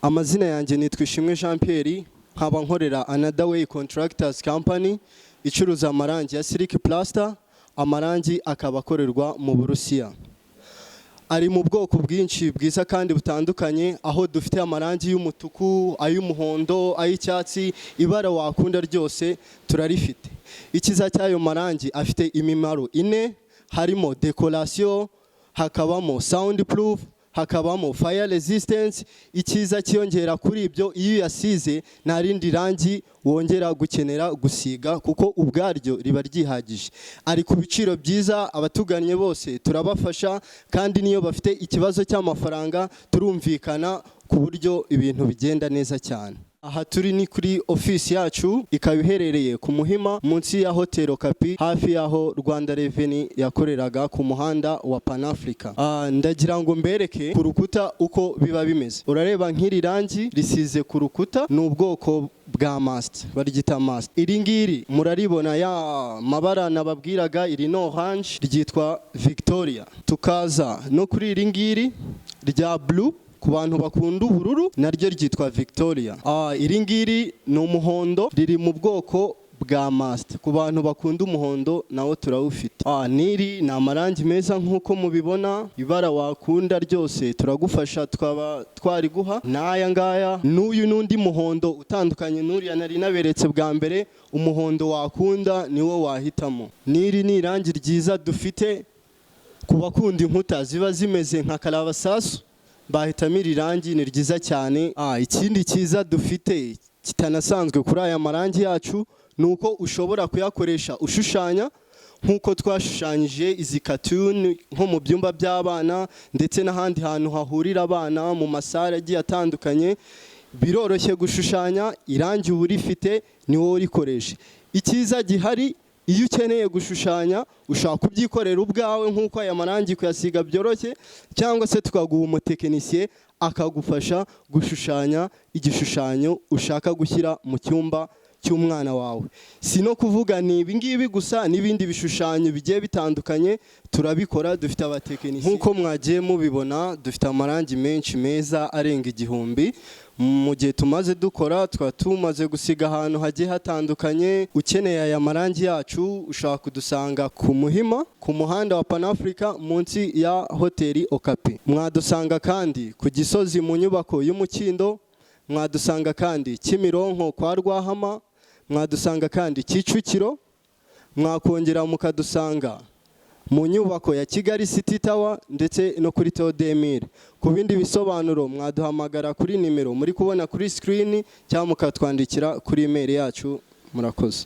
Amazina yanjye nitwa Ishimwe Jean Pierre, nkaba nkorera Another Way Contractors Company icuruza amarangi ya Silk Plaster. Amarangi akaba akorerwa mu Burusiya, ari mu bwoko bwinshi bwiza kandi butandukanye, aho dufite amarangi y'umutuku, ay'umuhondo, ay'icyatsi, ibara wakunda ryose turarifite. Icyiza cy'ayo marangi, afite imimaro ine, harimo decoration, hakabamo sound proof, hakabamo fire resistance. Icyiza cyiyongera kuri ibyo, iyo uyasize nta rindi rangi wongera gukenera gusiga, kuko ubwaryo riba ryihagije. Ari ku biciro byiza, abatugannye bose turabafasha, kandi niyo bafite ikibazo cy'amafaranga turumvikana ku buryo ibintu bigenda neza cyane. Aha turi ni kuri ofisi yacu, ikaba iherereye ku Muhima, munsi ya Hotel Okapi, hafi y'aho Rwanda Revenue yakoreraga, ku muhanda wa Panafrica. Ndagira ngo mbereke ku rukuta uko biba bimeze. Urareba nk'iri rangi risize ku rukuta, ni ubwoko bwa master, baryita master. Iri ngiri muraribona, ya mabara nababwiraga, iri ni orange, ryitwa Victoria. Tukaza no kuri iri ngiri rya blue, ku bantu bakunda ubururu, naryo ryitwa Victoria. Iri ngiri ni umuhondo, riri mu bwoko bwa master, ku bantu bakunda umuhondo nawo turawufite. N'iri ni amarangi meza nk'uko mubibona, ibara wakunda ryose turagufasha tukaba twariguha. N'aya ngaya, n'uyu n'undi muhondo utandukanye n'uriya nari naberetse bwa mbere, umuhondo wakunda niwo wahitamo. N'iri ni irangi ryiza dufite, ku bakunda inkuta ziba zimeze nka karabasasu bahitamo iri rangi, ni ryiza cyane. Ikindi cyiza dufite kitanasanzwe kuri aya marangi yacu ni uko ushobora kuyakoresha ushushanya, nk'uko twashushanyije izi cartoon nko mu byumba by'abana ndetse n'ahandi hantu hahurira abana mu masare agiye atandukanye. Biroroshye gushushanya, irangi uba urifite, ni wowe urikoresha. Icyiza gihari, iyo ukeneye gushushanya ushobora kubyikorera ubwawe nk'uko aya marangi kuyasiga byoroshye, cyangwa se tukaguha umutekinisiye akagufasha gushushanya igishushanyo ushaka gushyira mu cyumba cy'umwana wawe. Si no kuvuga ni ibi ngibi gusa, n'ibindi bishushanyo bigiye bitandukanye turabikora, dufite abatekinisiye. Nk'uko mwagiye mubibona, dufite amarangi menshi meza arenga 1000. Mu gihe tumaze dukora, tukaba tumaze gusiga ahantu hagiye hatandukanye. Ukeneye aya marangi yacu, ushobora kudusanga ku Muhima, ku muhanda wa Panafrica, munsi ya Hoteli Okapi. Mwadusanga kandi ku Gisozi mu nyubako y'Umukindo, mwadusanga kandi Kimironko kwa Rwahama, mwadusanga kandi Kicukiro, mwakongera mukadusanga mu nyubako ya Kigali City Tower ndetse no kuri Todemire. Ku bindi bisobanuro mwaduhamagara kuri nimero muri kubona kuri screen, cyangwa mukatwandikira kuri email yacu. Murakoze.